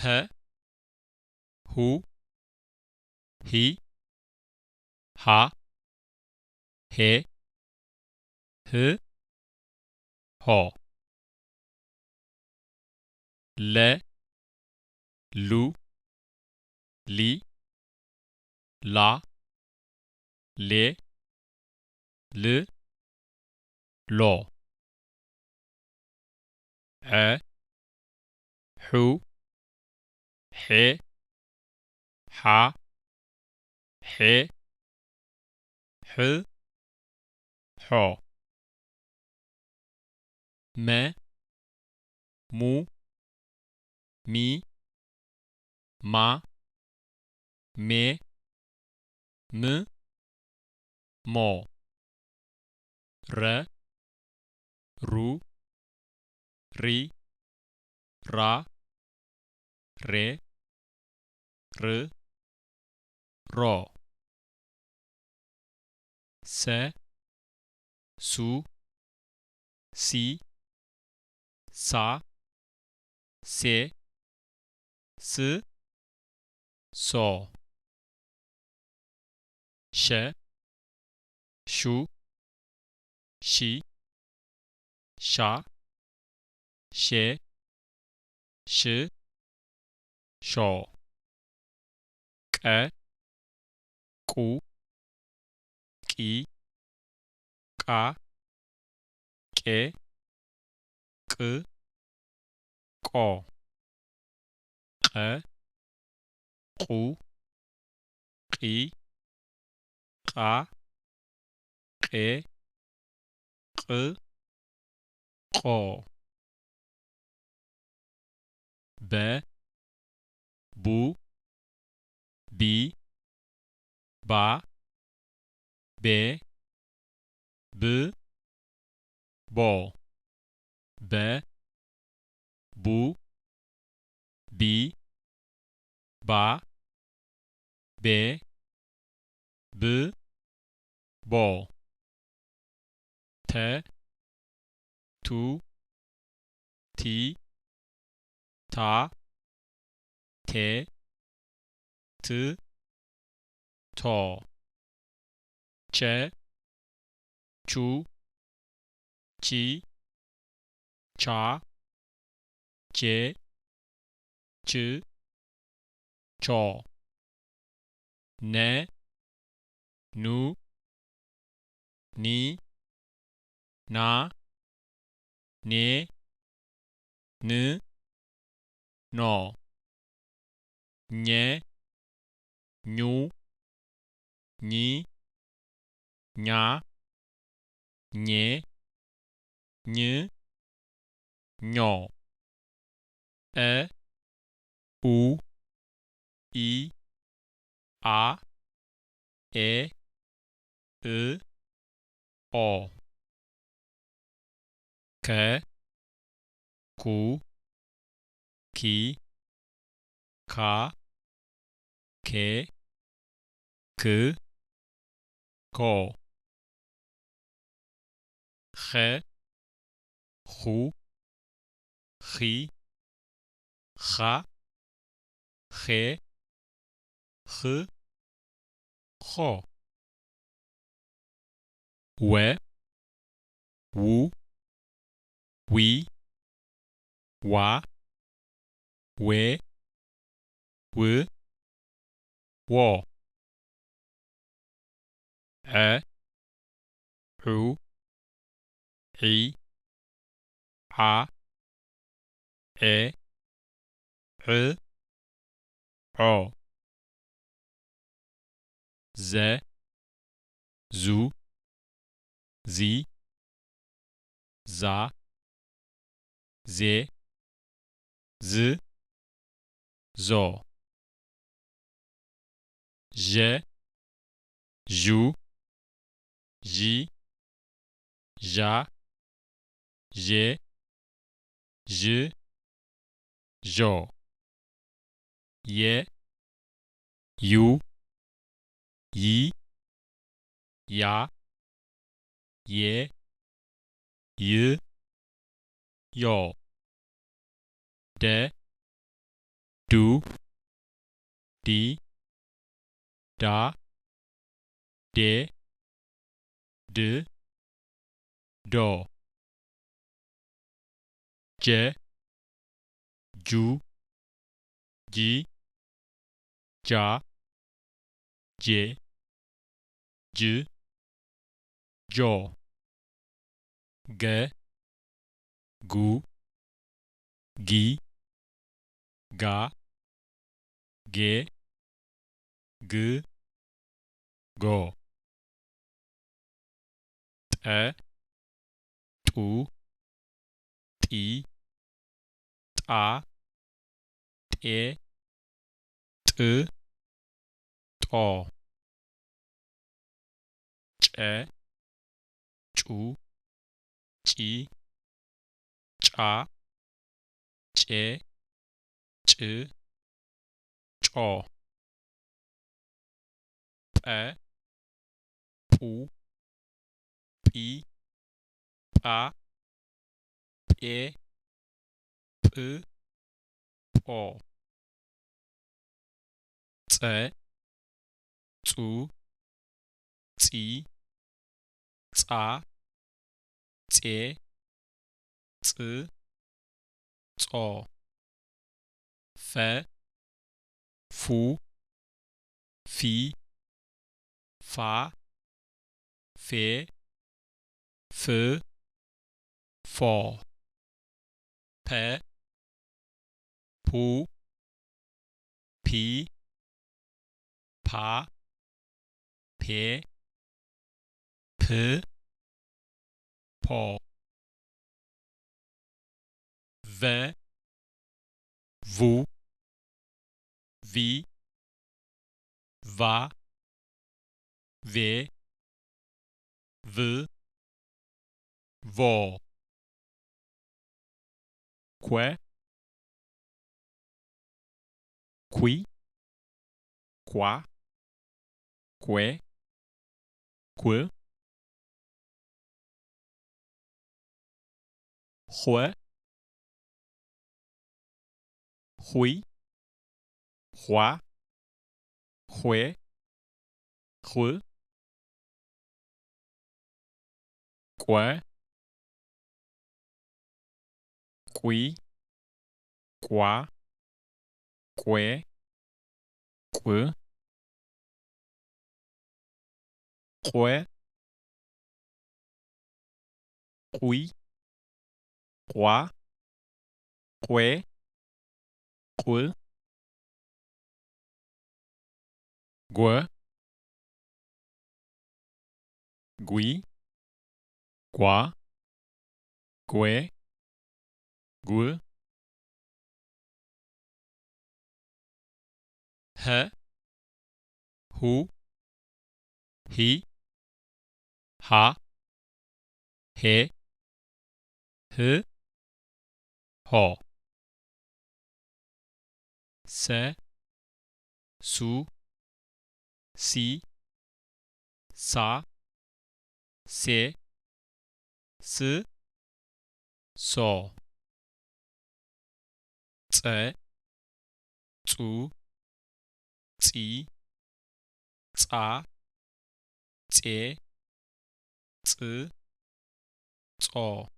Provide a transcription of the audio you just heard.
ሀ ሁ ሂ ሃ ሄ ህ ሆ ለ ሉ ሊ ላ ሌ ል ሎ ዐ ሑ ሔ ሓ ሔ ሕ ሖ መ ሙ ሚ ማ ሜ ም ሞ ረ ሩ ሪ ራ ሬ ር ሮ ሰ ሱ ሲ ሳ ሴ ስ ሶ ሸ ሹ ሺ ሻ ሼ ሽ ሾ ቀ ቁ ቂ ቃ ቄ ቅ ቆ ቐ ቑ ቒ ቓ ቄ ቕ ቆ በ ቡ ቢ ባ ቤ ብ ቦ በ ቡ ቢ ባ ቤ ብ ቦ ተ ቱ ቲ ታ ቴ ት ቶ ቸ ቹ ቺ ቻ ቼ ች ቾ ነ ኑ ኒ ና ኔ ን ኖ ኘ ኙ ኚ ኛ ኘ ኝ ኞ እ ኡ ኢ ኣ ኤ እ ኦ ከ ኩ ኪ ካ ኬ ክ ኮ ኸ ኹ ኺ ኻ ኼ ኽ ኾ ወ ዉ ዊ ዋ ዌ ው ዎ ዐ ዑ ዒ ዓ ዔ ዕ ዖ ዘ ዙ ዚ ዛ ዜ ዝ ዞ ዠ ዡ ዢ ዣ ዤ ዥ ዦ የ ዩ ይ ያ ዬ ይ ዮ ደ ዱ፣ ዲ፣ ዳ፣ ዴ፣ ድ፣ ዶ። ጀ፣ ጁ፣ ጂ፣ ጃ፣ ጄ፣ ጅ፣ ጆ። ገ፣ ጉ፣ ጊ፣ ጋ፣ ጌ፣ ግ፣ ጎ። ጠ፣ ጡ፣ ጢ፣ ጣ፣ ጤ፣ ጥ፣ ጦ። ጨ፣ ጩ፣ ጪ፣ ጫ፣ ጬ፣ ጭ፣ ጮ። ጳ፣ ጳ፣ ጳ፣ ጳ፣ ጳ፣ ጳ፣ ጳ። ጸ፣ ጹ፣ ጺ፣ ጻ፣ ጼ፣ ጽ፣ ጾ። ፈ፣ ፉ፣ ፊ፣ ፋ፣ ፌ፣ ፍ፣ ፎ። ፐ፣ ፑ፣ ፒ፣ ፓ፣ ፔ፣ ፕ፣ ፖ። ቨ፣ ቩ፣ ቪ፣ ቫ፣ ቬ፣ ቭ፣ ቮ። ኳ፣ ኲ፣ ኳ፣ ኳ፣ ኳ። ᖁ፣ ᖁ፣ ᖁ፣ ᖁ። ၵ፣ ၵ፣ ၵ፣ ၵ። ၵ፣ ၵ፣ ၵ፣ ၵ። ꓖ، ꓖ، ꓖ، ꓖ، ꓖ. ꓦ، ꓦ، ꓦ، ܗ، ܗ، ܗ، ܗ። ܣ፣ ܣ، ܣ، ܣ، ܣ، ܣ، ܣ። ጸ፣ ጹ፣ ጺ፣ ጻ፣ ጼ፣ ጼ፣ ጾ።